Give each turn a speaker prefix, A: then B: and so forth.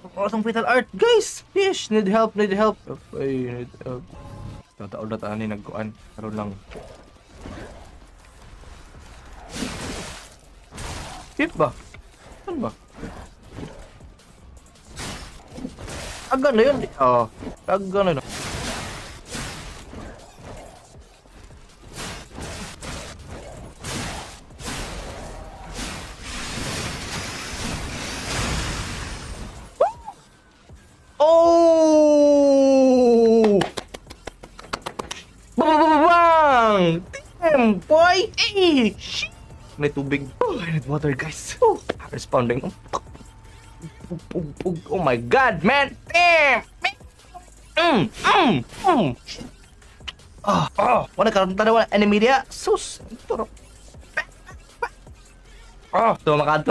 A: Atong fatal art, guys! Fish, need help, need help. Ay, need help. Tataon na taani nagkuan. Karon lang. Hit ba? Ano ba? Aga na yun. Oh, aga na yun. Oh! Bang! Damn, boy! Hey! Shit! May tubig. Oh, I need water, guys. Oh, responding. Oh my God, man! Damn! Mm. Ah, oh, wala karon tanawa enemy dia. Sus. Turok. Oh, so makaadto.